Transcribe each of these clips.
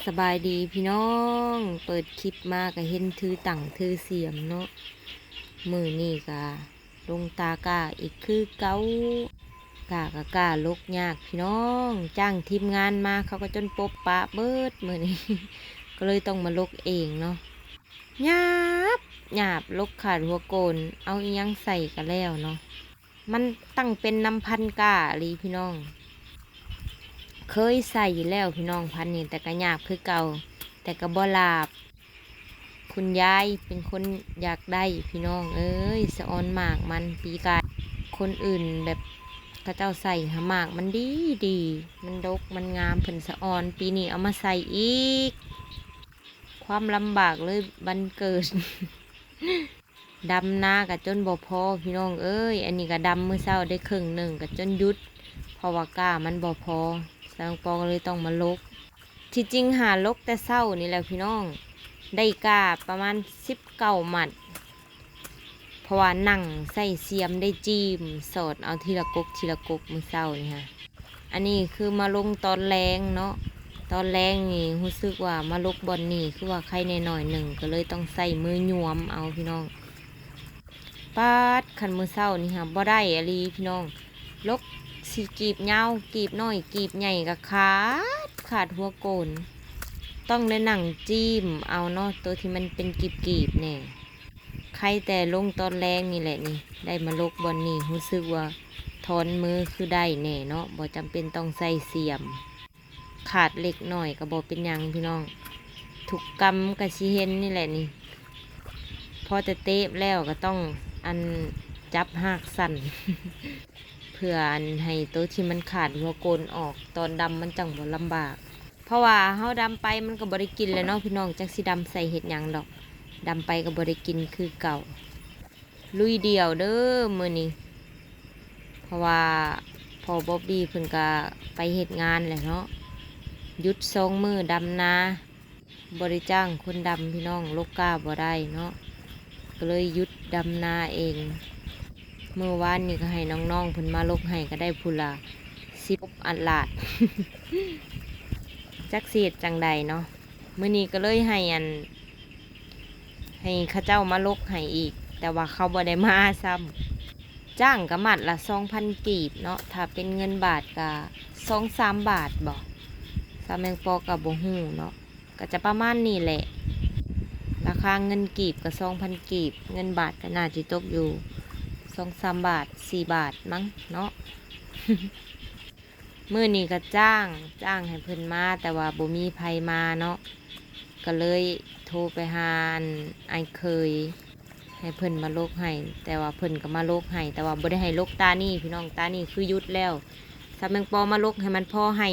ສະບາຍດີພີ່ນ້ອງ, ເປີດຄລິບມາກະເຫັນຖືຕັງຖືສຽມເນາະ. ມື້ນີ້ກະລົງຕາກ້າອີກຄືເກົ່າ, ກ້າກະກ້າ ຫຼົກຍາກພີ່ນ້ອງ. ຈ້າງທີມງານມາ ເຂົາກະຈົນປົບປະເບິດມື້ນີ້ ກະເລີຍຕ້ອງມາຫຼົກເອງເນາະ. ຍາບ ຍາບ ຫຼົກຂາດຫົວໂກນ, ເອົາອີ່ຫຍັງໃສ່ກະແລ້ວເນາະ. ມັນຕັ້ງເປັນນຳພັນກ້າອີ່ຫຼີພີ່ນ້ອງ. ເຄີຍໃສ່ຢູ່ແລ້ວພີ່ນ້ອງ ພັນນີ້ ແຕ່ກະຍາບຄືເກົ່າ, ແຕ່ກະບໍ່ຫຼາບ. ຄຸນຍາຍເປັນຄົນຢາກໄດ້ພີ່ນ້ອງເອີຍ, ສະອອນໝາກມັນ. ປີກາຍຄົນອື່ນແບບເຂົາເຈົ້າໃສ່ຫາ ໝາກມັນດີດີ ມັນດົກ ມັນງາມ, ເພິ່ນສະອອນ. ປີນີ້ເອົາມາໃສ່ອີກ, ຄວາມລຳບາກເລີຍບັນເກີດ. ດຳນາກະຈົນບໍ່ພໍພີ່ນ້ອງເອີຍ. ອັນນີ້ກະດຳມື້ເຊົ້າໄດ້ເຄິ່ງໜຶ່ງກະຈົນຢຸດ ເພາະວ່າກ້າມັນບໍ່ພໍ, ສາວແມງປໍກະເລີຍຕ້ອງມາຫຼົກ. ທີ່ຈິງຫາຫຼົກແຕ່ເຊົ້ານີ້ແຫຼະພີ່ນ້ອງ, ໄດ້ກ້າປະມານສິບເກົ້າມັດ ເພາະວ່ານັ່ງໃສ່ສຽມໄດ້ຈີ້ມ ສອດເອົາທີລະກົກທີລະກົກມື້ເຊົ້ານີ້ຫາ. ອັນນີ້ຄືມາລົງຕອນແລງເນາະ, ຕອນແລງນີ້ຮູ້ສຶກວ່າມາຫຼົກບ່ອນນີ້ຄືວ່າໄຄແນ່ໜ້ອຍໜຶ່ງ ກະເລີຍຕ້ອງໃຊ້ມືຫຍວມເອົາພີ່ນ້ອງ. ປາດ ຄັນມື້ເຊົ້ານີ້ຫາບໍ່ໄດ້ອີ່ຫຼີພີ່ນ້ອງ, ຫຼົກຊິກີບຍາວ ກີບນ້ອຍ ກີບໃຫຍ່ກະຂາດ ຂາດຫົວໂກນ. ຕ້ອງໄດ້ນັ່ງຈີ້ມເອົາເນາະ, ໂຕທີ່ມັນເປັນກີບໆແນ່. ໄຄແຕ່ລົງຕອນແລງນີ້ແຫຼະນີ້, ໄດ້ມາຫຼົກບ່ອນນີ້ ຮູ້ສຶກວ່າຖອນມືຄືໄດ້ແນ່ເນາະ, ບໍ່ຈຳເປັນຕ້ອງໃຊ້ສຽມ. ຂາດເລັກໜ້ອຍກະບໍ່ເປັນຫຍັງພີ່ນ້ອງ, ທຸກກຳກະຊິເຫັນນີ້ແຫຼະນີ້. ພໍແຕ່ເຕະແລ້ວກະຕ້ອງ ອັນ ຈັບຮາກສັ້ນ ເພື່ອ ອັນ ໃຫ້ໂຕທີ່ມັນຂາດຫົວໂກນອອກ, ຕອນດຳມັນຈັ່ງບໍ່ລຳບາກ. ເພາະວ່າເຮົາດຳໄປມັນກະບໍ່ໄດ້ກິນແຫຼະເນາະພີ່ນ້ອງ, ຈັກຊິດຳໃສ່ເຮັດຫຍັງດອກ, ດຳໄປກະບໍ່ໄດ້ກິນຄືເກົ່າ. ລຸຍດ່ຽວເດີມື້ນີ້, ເພາະວ່າພໍ່ບອບບີ້ເພິ່ນກະໄປເຮັດງານແຫຼະເນາະ. ຢຸດສອງມື້ດຳນາ, ບໍ່ໄດ້ຈ້າງຄົນດຳພີ່ນ້ອງ, ຫຼົກກ້າບໍ່ໄດ້ເນາະ, ກະເລີຍຢຸດດຳນາເອງ. ມື້ວານນີ້ກະໃຫ້ນ້ອງໆເພິ່ນມາຫຼົກໃຫ້ ກະໄດ້ຜູ້ລະສິບອັດລາດ. ຈັກຊິເຮັດຈັ່ງໃດເນາະ, ມື້ນີ້ກະເລີຍໃຫ້ ອັນ ໃຫ້ເຂົາເຈົ້າມາຫຼົກໃຫ້ອີກ, ແຕ່ວ່າເຂົາບໍ່ໄດ້ມາຊ້ຳ. ຈ້າງກະມັດລະສອງພັນກີບເນາະ, ຖ້າເປັນເງິນບາດກະສອງສາມບາດບໍ, ສາວແມງປໍກະບໍ່ຮູ້ເນາະ, ກະຈະປະມານນີ້ແຫຼະ. ລາຄາເງິນກີບກະສອງພັນກີບ, ເງິນບາດກະໜ້າຊິຕົກຢູ່ສອງສາມບາດ ສີ່ບາດມັ້ງເນາະ. ມື້ນີ້ກະຈ້າງ ຈ້າງໃຫ້ເພິ່ນມາ, ແຕ່ວ່າບໍ່ມີໃຜມາເນາະ, ກະເລີຍໂທໄປຫາ ອັນ ອ້າຍເຂີຍ ໃຫ້ເພິ່ນມາຫຼົກໃຫ້, ແຕ່ວ່າເພິ່ນກະມາຫຼົກໃຫ້, ແຕ່ວ່າບໍ່ໄດ້ໃຫ້ຫຼົກຕານີ້ພີ່ນ້ອງ, ຕານີ້ຄືຢຸດແລ້ວ. ສາວແມງປໍມາຫຼົກໃຫ້ມັນພໍໃຫ້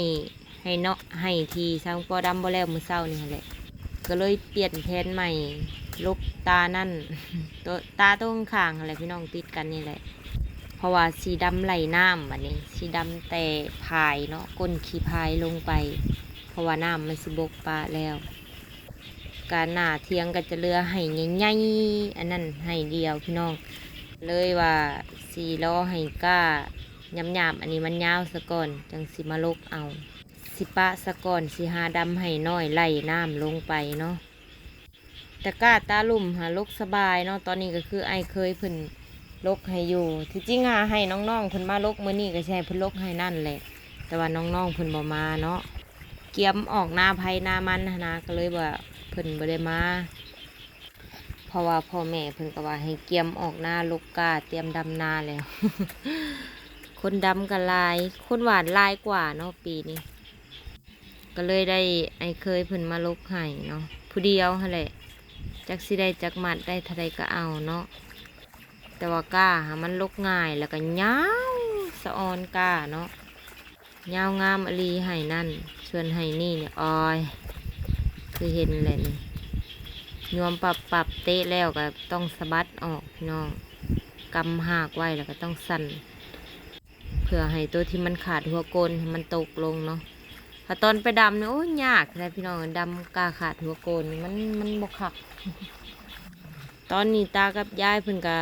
ໃຫ້ເນາະ ໃຫ້ທີ່ສາວແມງປໍດຳບໍ່ແລ້ວມື້ເຊົ້ານີ້ຫັ້ນແຫຼະ, ກະເລີຍປ່ຽນແຜນໃໝ່ ຫຼົກຕານັ້ນ. ໂຕ ຕາໂຕຂ້າງໆຫັ້ນແຫຼະພີ່ນ້ອງ, ຕິດກັນນີ້ແຫຼະ, ເພາະວ່າຊິດຳໄຫຼນ້ຳ. ບາດນີ້ຊິດຳແຕ່ພາຍເນາະ, ກົ້ນຂີ້ພາຍລົງໄປ, ເພາະວ່ານ້ຳມັນຊິບົກປະແລ້ວ. ກະໜ້າຖຽງກະຈະເຫຼືອໄຮ່ໃຫຍ່ໆ ອັນນັ້ນໄຮ່ດຽວພີ່ນ້ອງ, ເລີຍວ່າຊິລໍໄຮ່ກ້າຫຍາບໆ ອັນນີ້ມັນຍາວສະກ່ອນ ຈັ່ງຊິມາຫຼົກເອົາ. ຊິປະສະກ່ອນ ຊິຫາດຳໄຮ່ນ້ອຍໄລ່ນ້ຳລົງໄປເນາະ. ແຕ່ກ້າຕາລຸ່ມຫາຫຼົກສະບາຍເນາະ, ຕອນນີ້ກະຄືອ້າຍເຂີຍເພິ່ນຫຼົກໃຫ້ຢູ່. ທີ່ຈິງຫາໃຫ້ນ້ອງໆເພິ່ນມາຫຼົກມື້ນີ້ ກະຊິໃຫ້ເພິ່ນຫຼົກໃຫ້ນັ້ນແຫຼະ, ແຕ່ວ່ານ້ອງໆເພິ່ນບໍ່ມາເນາະ, ກຽມອອກນາໃຜນາມັນຫັ້ນນະ, ກະເລີຍວ່າເພິ່ນບໍ່ໄດ້ມາ. ເພາະວ່າພໍ່ແມ່ເພິ່ນກະວ່າໃຫ້ກຽມອອກນາ ຫຼົກກ້າ ຕຽມດຳນາແລ້ວ. ຄົນດຳກະຫຼາຍ ຄົນຫວ່ານຫຼາຍກວ່າເນາະປີນີ້, ກະເລີຍໄດ້ອ້າຍເຂີຍເພິ່ນມາຫຼົກໃຫ້ເນາະ, ຜູ້ດຽວຫັ້ນແຫຼະ. ຈັກຊິໄດ້ຈັກມັດ ໄດ້ເທົ່າໃດກະເອົາເນາະ, ແຕ່ວ່າກ້າຫາມັນຫຼົກງ່າຍ ແລ້ວກະຍາວ ສະອອນກ້າເນາະ. ຍາວງາມອີ່ຫຼີໄຮ່ນັ້ນ, ສ່ວນໄຮ່ນີ້ນີ້ ໂອ້ຍ ຄືເຫັນແຫຼະນີ້, ຍວມປັບໆ ເຕະແລ້ວກະຕ້ອງສະບັດອອກພີ່ນ້ອງ, ກຳຮາກໄວ້ແລ້ວກະຕ້ອງສັ່ນ ເພື່ອໃຫ້ໂຕທີ່ມັນຂາດຫົວໂກນໃຫ້ມັນຕົກລົງເນາະ. ຖ້າຕອນໄປດຳນີ້ ໂອ້ຍ ຍາກແທ້ພີ່ນ້ອງ, ດຳກ້າຂາດຫົວໂກນນີ້ ມັນ ມັນບໍ່ຄັກ. ຕອນນີ້ຕາກັບຍາຍເພິ່ນກະ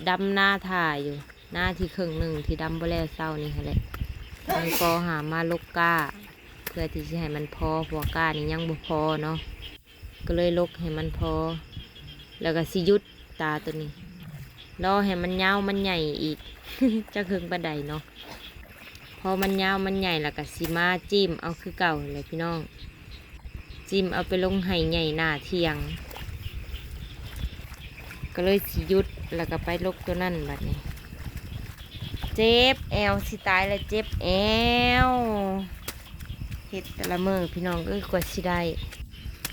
ດຳນາຖ້າຢູ່, ນາທີ່ເຄິ່ງໜຶ່ງທີ່ດຳບໍ່ແລ້ວເຊົ້ານີ້ຫັ້ນແຫຼະ. ມັນກໍຫາມາຫຼົກກ້າ ເພື່ອທີ່ຊິໃຫ້ມັນພໍ ເພາະວ່າກ້ານີ້ຍັງບໍ່ພໍເນາະ ກໍເລີຍລົກໃຫ້ມັນພໍ ແລ້ວກໍຊິຢຸດຕາໂຕນີ້ ລໍໃຫ້ມັນຍາວມັນໃຫຍ່ອີກ ຈັກເຖິງປານໃດເນາະ. ພໍມັນຍາວມັນໃຫຍ່ແລ້ວກໍຊິມາຈິ້ມເອົາຄືເກົ່າຫັ້ນແຫຼະພີ່ນ້ອງ ຈິ້ມເອົາໄປລົງໄຮ່ໃຫຍ່ໜ້າຖຽງ ກໍເລີຍຊິຢຸດ ແລ້ວກໍໄປລົກໂຕນັ້ນບັດນີ້. ເຈັບແອວ ຊິຕາຍແລ້ວ ເຈັບແອວ. ເຮັດແຕ່ລະມື້ພີ່ນ້ອງເອີຍ ກວ່າຊິໄດ້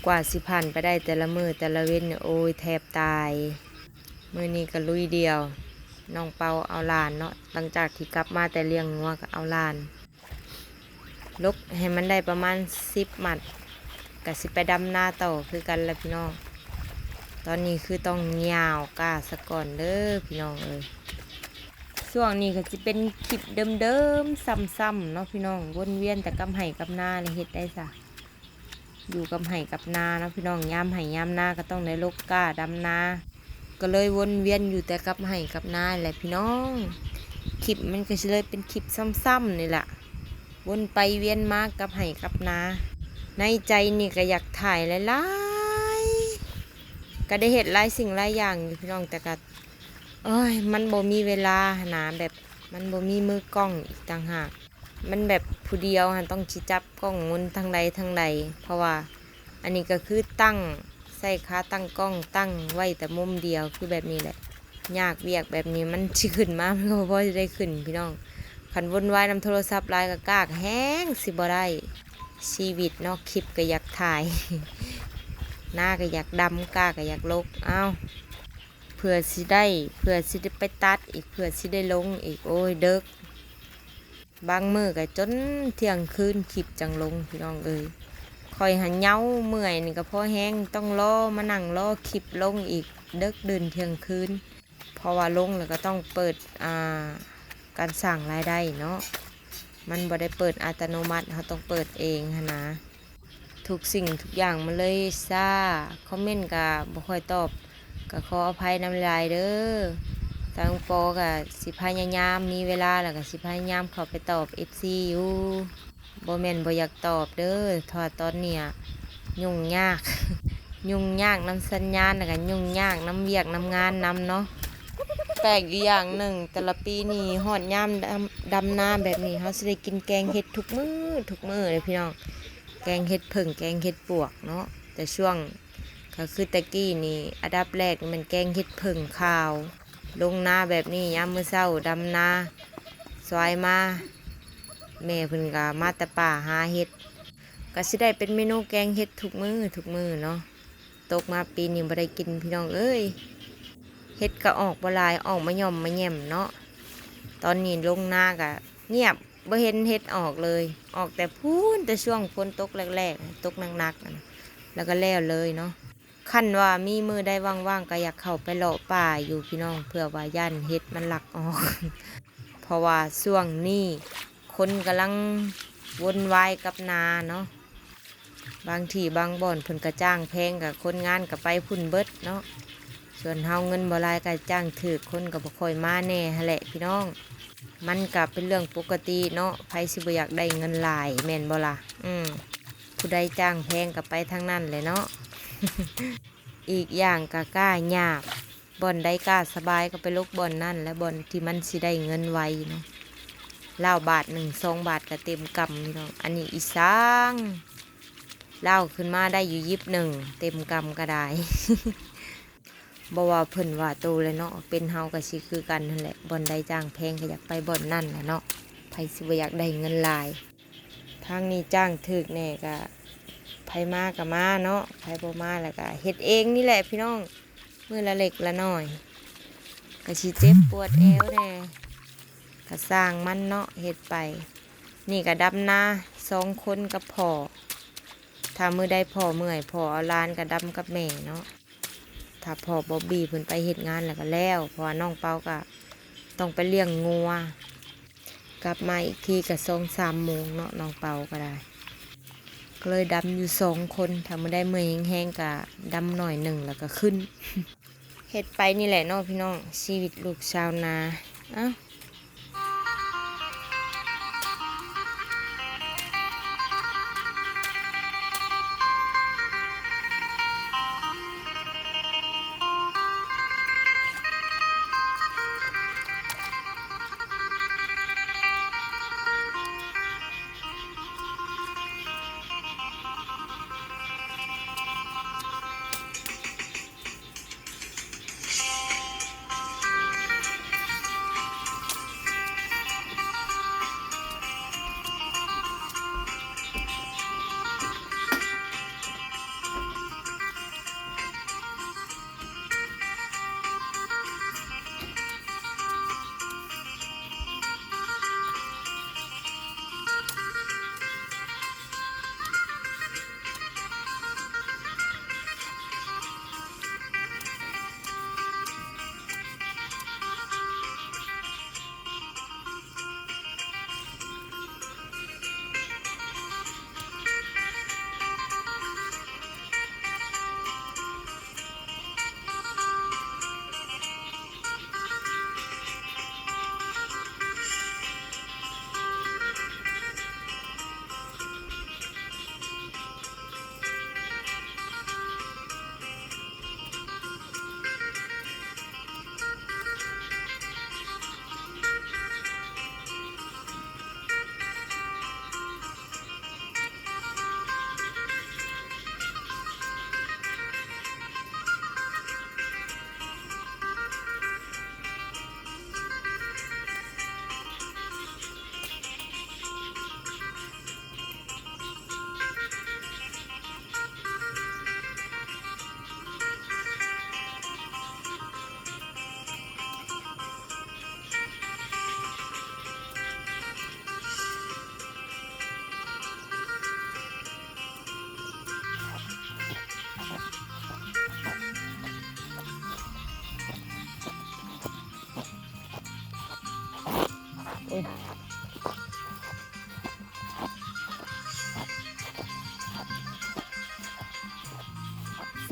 ກວ່າຊິຜ່ານໄປໄດ້ແຕ່ລະມື້ແຕ່ລະເວັນ ໂອ້ຍ ແທບຕາຍ. ມື້ນີ້ກໍລຸຍດ່ຽວ ນ້ອງເປົາເອົາຫຼານເນາະ ຫຼັງຈາກທີ່ກັບມາແຕ່ລ້ຽງງົວກໍເອົາຫຼານ ລົກໃຫ້ມັນໄດ້ປະມານສິບມັດ ກໍຊິໄປດຳນາຕໍ່ຄືກັນລະພີ່ນ້ອງ. ຕອນນີ້ຄືຕ້ອງຫຍ້າວກ້າສາກ່ອນເດີພີ່ນ້ອງເອີຍ. ຊ່ວງນີ້ກໍຊິເປັນຄລິບເດີມໆຊ້ຳໆເນາະພີ່ນ້ອງ ວົນວຽນແຕ່ກັບໄຮ່ກັບນາ ແລະເຮັດໄດ້ຊະ ຢູ່ກັບໄຮ່ກັບນາເນາະພີ່ນ້ອງ ຍາມໄຮ່ຍາມນາກໍຕ້ອງໄດ້ລົກກ້າດຳນາ ກໍເລີຍວົນວຽນຢູ່ແຕ່ກັບໄຮ່ກັບນາແຫຼະພີ່ນ້ອງ. ຄລິບມັນກໍຊິເລີຍເປັນຄລິບຊ້ຳໆນີ້ລະ ວົນໄປວຽນມາກັບໄຮ່ກັບນາ. ໃນໃຈນີ້ກໍຢາກຖ່າຍຫຼາຍໆ ກໍໄດ້ເຮັດຫຼາຍສິ່ງຫຼາຍຢ່າງຢູ່ພີ່ນ້ອງ ແຕ່ກໍ ໂອ້ຍ ມັນບໍ່ມີເວລາຫັ້ນນາ ແບບມັນບໍ່ມີມືກ້ອງອີກຕ່າງຫາກ ມັນແບບຜູ້ດຽວຫັ້ນ ຕ້ອງຊິຈັບກ້ອງໝູນທາງໃດທາງໃດ ເພາະວ່າອັນນີ້ກໍຄືຕັ້ງ ໃຊ້ຂາຕັ້ງກ້ອງ ຕັ້ງໄວ້ແຕ່ມຸມດຽວ ຄືແບບນີ້ແຫຼະ. ຍາກວຽກແບບນີ້ ມັນຊິຂຶ້ນມາ ມັນກໍບໍ່ພໍຊິໄດ້ຂຶ້ນພີ່ນ້ອງ. ຄັນວຸ່ນວາຍນຳໂທລະສັບຫຼາຍກໍກ້າແຮງຊິບໍ່ໄດ້. ຊີວິດເນາະ ຄລິບກໍຢາກຖ່າຍ ນາກໍຢາກດຳ ກ້າກໍຢາກລົກ ເອົ້າ ເພື່ອຊິໄດ້ ເພື່ອຊິໄດ້ໄປຕັດອີກ ເພື່ອຊິໄດ້ລົງອີກ ໂອ້ຍ ເດິກ. ບາງມື້ກໍຈົນທ່ຽງຄືນຄລິບຈັ່ງລົງ ພີ່ນ້ອງເອີຍ. ຂ້ອຍຫັ້ນເຍົາເມື່ອຍນີ້ກໍພໍແຮງ ຕ້ອງລໍມານັ່ງລໍຄລິບລົງອີກ ເດິກດື່ນທ່ຽງຄືນ ເພາະວ່າລົງແລ້ວກໍຕ້ອງເປີດ ອ່າ ການສ້າງລາຍໄດ້ເນາະ ມັນບໍ່ໄດ້ເປີດອັດຕະໂນມັດ ເຮົາຕ້ອງເປີດເອງຫັ້ນນາ. ທຸກສິ່ງທຸກຢ່າງມັນເລີຍຊ້າ ຄອມເມັນກະບໍ່ຄ່ອຍຕອບ ກະຂໍອະໄພນຳຫຼາຍໆເດີ. ທາງປອກະຊິພະຍາຍາມ ມີເວລາແລ້ວກະຊິພະຍາຍາມເຂົ້າໄປຕອບເອັຟຊີຢູ່ ບໍ່ແມ່ນບໍ່ຢາກຕອບເດີ ເພາະວ່າຕອນນີ້ຫຍຸ້ງຍາກ ຫຍຸ້ງຍາກນຳສັນຍານ ແລ້ວກະຫຍຸ້ງຍາກນຳວຽກນຳງານນຳເນາະ. ແປກຢູ່ຢ່າງໜຶ່ງ ແຕ່ລະປີນີ້ຮອດຍາມດຳ ດຳນາແບບນີ້ ເຮົາຊິໄດ້ກິນແກງເຫັດທຸກມື້ ທຸກມື້ເລີຍພີ່ນ້ອງ. ແກງເຫັດເຜິ້ງ ແກງເຫັດປວກເນາະ ແຕ່ຊ່ວງ ກໍຄືແຕ່ກີ້ນີ້ ອັນດັບແລກນີ້ແມ່ນແກງເຫັດເຜິ້ງຂາວ ລົງນາແບບນີ້ ຍາມມື້ເຊົ້າດຳນາ ສວາຍມາ ແມ່ເພິ່ນກໍມາແຕ່ປ່າຫາເຫັດ ກໍຊິໄດ້ເປັນເມນູແກງເຫັດທຸກມື້ ທຸກມື້ເນາະ. ຕົກມາປີນີ້ບໍ່ໄດ້ກິນພີ່ນ້ອງເອີຍ ເຫັດກໍອອກບໍ່ຫຼາຍ ອອກມາຫຍ້ອມມາແຫຍ້ມເນາະ. ຕອນນີ້ລົງນາກໍງຽບ ບໍ່ເຫັນເຫັດອອກເລີຍ ອອກແຕ່ພຸ້ນ ແຕ່ຊ່ວງຝົນຕົກແລກໆ ຕົກໜັກໆ ແລ້ວກໍແລ້ວເລີຍເນາະ. ຄັນວ່າມີມື້ໃດວ່າງໆ ກໍຢາກເຂົ້າໄປເລາະປ່າຢູ່ພີ່ນ້ອງ ເພື່ອວ່າຢ້ານເຫັດມັນລັກອອກ ເພາະວ່າຊ່ວງນີ້ຄົນກຳລັງວົນວາຍກັບນາເນາະ. ບາງທີ່ບາງບ່ອນເພິ່ນກໍຈ້າງແພງ ກໍຄົນງານກໍໄປພຸ້ນເບິດເນາະ. ສ່ວນເຮົາເງິນບໍ່ຫຼາຍ ກໍຈ້າງຖືກ ຄົນກໍບໍ່ຄ່ອຍມາແດ່ຫັ້ນແຫຼະພີ່ນ້ອງ. ມັນກໍເປັນເລື່ອງປົກກະຕິເນາະ ໃຜຊິບໍ່ຢາກໄດ້ເງິນຫຼາຍ ແມ່ນບໍ່ລະ? ອືມ ຜູ້ໃດຈ້າງແພງກໍໄປທາງນັ້ນແຫຼະເນາະ. ອີກຢ່າງກໍກ້າຍາກ ບ່ອນໃດກ້າສະບາຍກໍໄປລົກບ່ອນນັ້ນ ແລະ ບ່ອນທີ່ມັນຊິໄດ້ເງິນໄວເນາະ. ລາວບາດໜຶ່ງ ສອງບາດກໍເຕັມກຳພີ່ນ້ອງ ອັນນີ້ອີສາງ ລາວຂຶ້ນມາໄດ້ຢູ່ຢິບໜຶ່ງ ເຕັມກຳກໍໄດ້. ບໍ່ວ່າເພິ່ນວ່າໂຕແຫຼະເນາະ ເປັນເຮົາກໍຊິຄືກັນຫັ້ນແຫຼະ ບ່ອນໃດຈ້າງແພງກໍຢາກໄປບ່ອນນັ້ນແຫຼະເນາະ ໃຜຊິບໍ່ຢາກໄດ້ເງິນຫຼາຍ. ທາງນີ້ຈ້າງຖືກແດ່ ກະໃຜມາກະມາເນາະ ໃຜບໍ່ມາແລ້ວກະເຮັດເອງນີ້ແຫຼະພີ່ນ້ອງ ມື້ລະເລັກລະໜ້ອຍ ກະຊິເຈັບປວດແອວແດ່ ກະຊ່າງມັນເນາະ ເຮັດໄປ. ນີ້ກະດຳນາສອງຄົນກັບພໍ່ ຖ້າມື້ໃດພໍ່ເມື່ອຍ ພໍ່ເອົາຫຼານກະດຳກັບແມ່ເນາະ. ຖ້າພໍ່ບອບບີເພິ່ນໄປເຮັດງານແລ້ວກໍແລ້ວ ເພາະວ່ານ້ອງເປົາກໍຕ້ອງໄປລ້ຽງງົວ ກັບມາອີກທີກໍສອງສາມໂມງເນາະ ນ້ອງເປົາກໍໄດ້ ກໍເລີຍດຳຢູ່ສອງຄົນ ຖ້າມື້ໃດເມື່ອຍແຮງໆກໍດຳໜ້ອຍໜຶ່ງແລ້ວກໍຂຶ້ນ. ເຮັດໄປນີ້ແຫຼະເນາະພີ່ນ້ອງ ຊີວິດລູກຊາວນາ ເອົ້າ.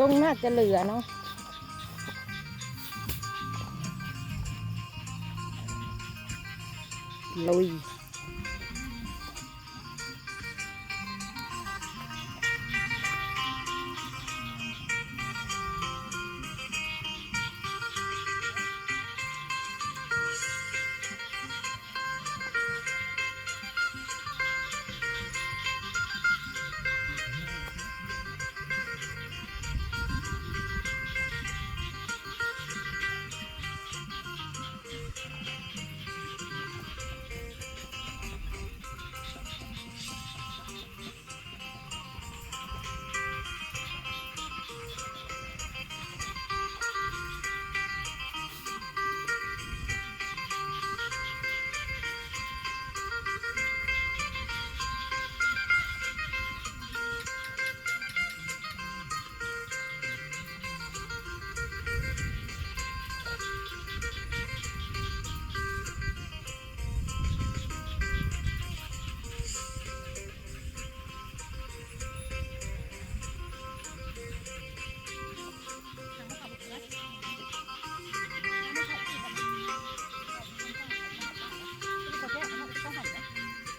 ຕົງໜ້າຈະເຫຼືອເນາະ ລຸຍ.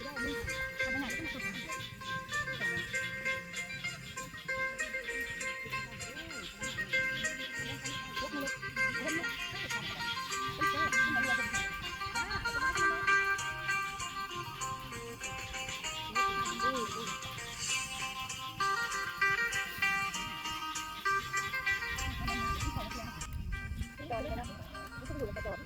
ຈອດເລີຍເນາະ ມັນຄືຢູ່ໃນກະຈອດ.